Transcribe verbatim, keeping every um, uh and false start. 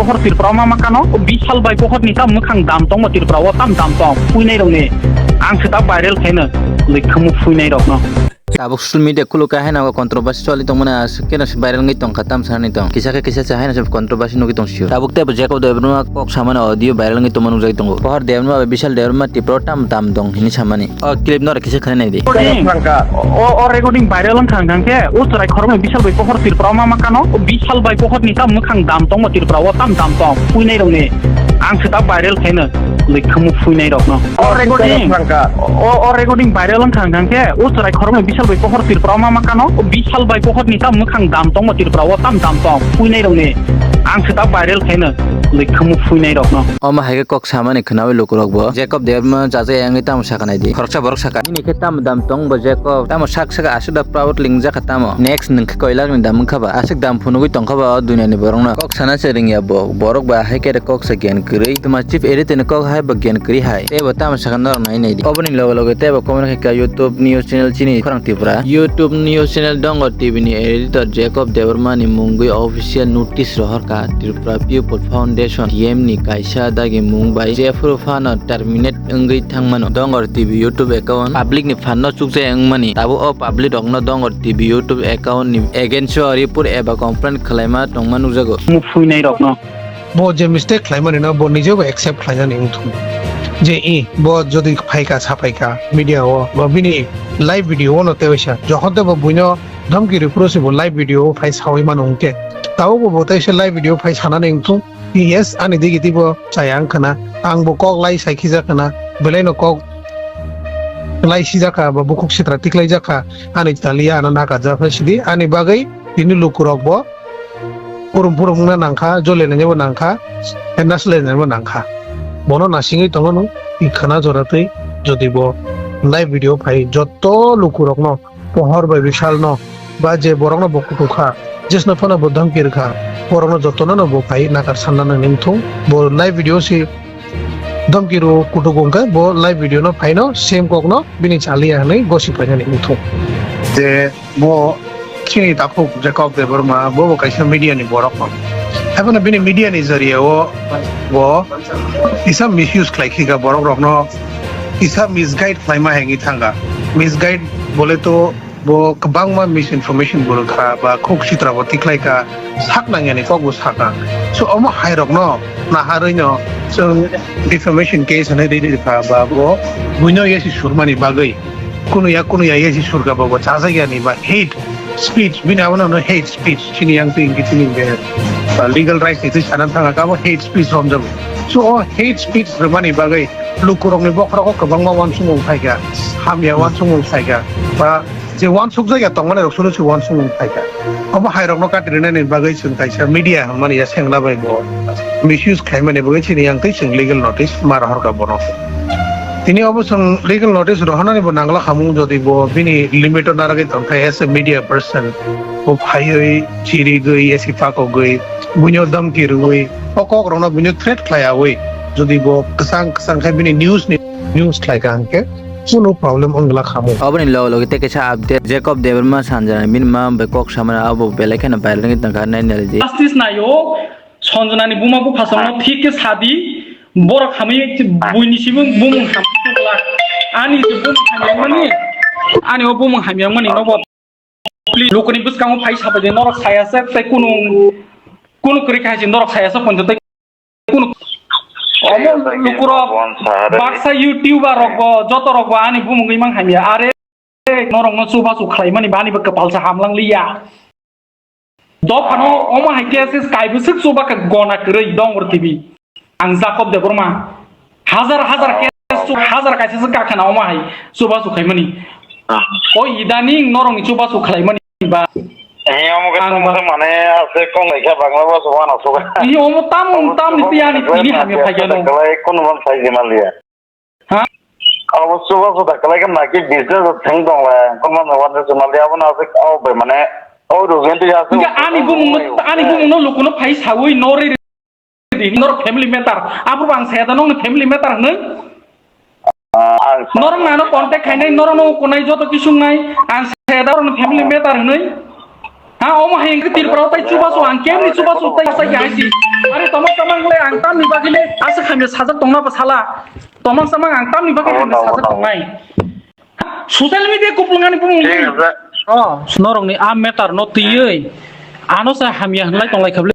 Pohor Tripura ma makano, o bishal bai pohor ni tam mwkhang dam tongma Tripura o tam dam tong, puinai rok ni. Ang se ta viral khaino, lwkhamu puinai rok no. Tabuk social media khuluka haino controversy choli tongmani aswk keno se viral wngwi tongkha tam sanani tong. Kisa khe kisa se haino se controversy nugwi tongsio. Tabuk teibo Jacob Debbarma kok samani audio viral wngwi tongma nukjagwi tongo. Pohor Debbarma bai Bishal Debbarma Tripura o tam dam dong hini samani. O clip no kisa khanai naidi. Recording. O, o recording viral wngkha hwnkhe, o chwrai khoroknwi Bishal bai Pohor Tripura o ma makano, o Bishal bai Pohor ni tam mwkhang dam tongma Tripura o tam dam tong, puinai rok ni. Ang se ta viral khaino, lwkhamu puinai rok no. O recording. O, o recording viral wngkha hwnkhe, o chwrai khoroknwi Bishal bai Pohor Tripura o ma makano, o Bishal bai Pohor ni tam mwkhang dam tongma Tripura o tam dam tong, puinai rok ni. Ang se ta viral khaino, lwkhamu puinai rok no. Omo hai khe kok samani khwnawi lukurok bo. Jacob Debbarma chajakya wngwi tamo sakha naidi. Khoroksa borok sakha. Nini khe tamo dam tong bo Jacob. Tamo sak saka aswk da proud lingjakha tamo. Next nwng khe koilak ni dam wngkha ba. Aswk dam phunugwi tongkha ba o duniya ni borok no. Kok sana se ringya bo. Borok ba hai khe kok sa gyan kwrwi. Tuma chief editor ni kok hai ba gyan kwrwi hai. Tei bo tamo sakha norok nai naidi. Oboni loge loge tei bo comment khe ka YouTube news channel chini khorang Tripura. YouTube news channel Dongor T V ni editor Jacob Debbarma ni mungwi official notice rohorkha Tripura People Foundation T M ni kaisa dagi mung bai jephuru phano terminate wngwi thangmano. Dongor T V YouTube account public ni phanno chukjaya wngmani tabuk o public rokno Dongor T V YouTube account ni against o report eba complaint khwlaima tongma nukjago. Muphuinai rokno. Bo je mistake khlaimani no bo nijebo accept khlainani wngthung. Je i bo jodi phaika saphaika media o ba bini live video o no tewaisa jokhon tei bo buino dhamki ripro se bo live video o phai sawi mano wngkhe. Tabuk bo bo teisa live video phai sanani wngthung. Yes, ani digi tibo chaya wngkhana. Ang bo kok lai sai khijak khana. Belai no kok lai sijak kha ba bukhuk sitra tiklai jak kha. Ani taliya ano naka jak kha sidi. Ani bagwi tini lukurok bo Purum purum wngna nangkha, jole nainaibo nangkha, hena sle nainaibo nangkha. Bono nasingwi tongo no, i khana jora twi, jodi bo live video phai, joto lukurokno, pohor bai bisalno, ba je borokno bo kutukha, jesno phano bo dhamki rwkha, borokno jotono no bo phai nakar sanna nangni wngthung. Bo live video si dhamki rw kutuk wngkha, bo live video no phaino same kokno bini chaliya hwnwi gosi phainani wngthung. Je Bo chini takhuk Jacob Debbarma, bo bo kaisa media ni borok no. Haiphano bini media ni jariya o bo kisa misuse khlai khika borok rok no, kisa misguide khlaima hengwi thangkha. Misguide bole to bo kwbangma misinformation bo rwkha ba khuk sitra bo tikhlai kha, sak nangyani kok bo sakha. So omo hai rok no naharwi no chwng defamation case hwnwi riri rikha ba bo buino yasi surmani bagwi. Kunuya kunuya yasi surga bobo chajakya ni ba hate speech, bini abono hate speech chini yang twi hingke chini hingke, uh, legal rights ni twi sana thanga kabo hate speech romjago. So o hate speech rwmani bagwi lukurokni bokhorok o kwbangma wansukmung phaikha, hamya wansukmung phaikha, ba je wansukjakya tongmani rok solo se wansukmung phaikha. Obo hai rokno kati rwnani bagwi chwng kaisa media hwnmani ya sengla bai bo misuse khlaimani bagwi chini yang twi chwng legal notice ma rohorkha bono. Tini obo chwng legal notice rohornani bo nangla khamung, jodi bo bini limit o naragwi tongkha as a media person, bo phaiwi chirigwi esi pakogwi buino dhamki rwwi o kok rokno buino threat khlaiyawi, jodi bo kwchang kwchang khe bini news ni news khlaikha hwnkhe kunu problem wngla khamung. Oboni loge loge tei kaisa update, Jacob Debbarma Sanjana bini mama bai kok samani abo belai kheno viral wngwi tongkha nai nai di. Justice nayo. Sanjana ni buma buphasongno thik khe sadi, borok hamwi buini simi bumung hamwi tongla. Ani je bumung hamyangmani, ani o bumung hamyangmani nobo please lukuni bwskango phai sabai de, norok saya se tei kunu, kunu kwrwi kha hai se norok saya se ponjo tei kunu. Omo lukurok baksa YouTuber rok bo, joto rok bo ani bumungwi mang hamya. Are norokno chubachu khlaimani bani bo kwpal sa hamlang liya. Dophano omo hai khe se kaibo swk chuba kha gona kwrwi Dongor T V. Ang Jacob Debbarma. Hajar hajar khe chu-, hajar kaisa swk kakhana omo hai chubachu khaimani. O idaning norokni chubachu khlaimani ba. He omo khe ang tamo ba se mane ase kong lai khe Bangla bo chuba na chuba. He omo tam tam ni tiyani tini hamya phaiya no. Kono ban sai jima liya. Ha? Abo chuba chuda kwlai khe naki business o theng tong le, kono mano wan se chuma le, abo no aswk abo bai mane, o rugento ya aswk. Hingke ani bumung no, ani bumung no lukuno phai sawi no re re, nor family matter. Abo ang saya da nong family matter hwnwi. Ah, ang sa- Norok nano contact khainai, norok no kunai joto kisung nai, ang saya da norok family matter hwnwi. Ah, omo hai hwnkhe Tripura o tai chubachu ang kemni chubachu tai sa ya si. Are toma samang le ang tamni bagwi le asa khamya sajak tongna ba sala. Toma samang ang tamni bagwi Omo khamya no, sajak omo no. Tongnai. Social media kupulngani bumung. Thik ase. Oh, norokni a matter no tiyui. Ano sa hamya hwnlai tonglai khabli.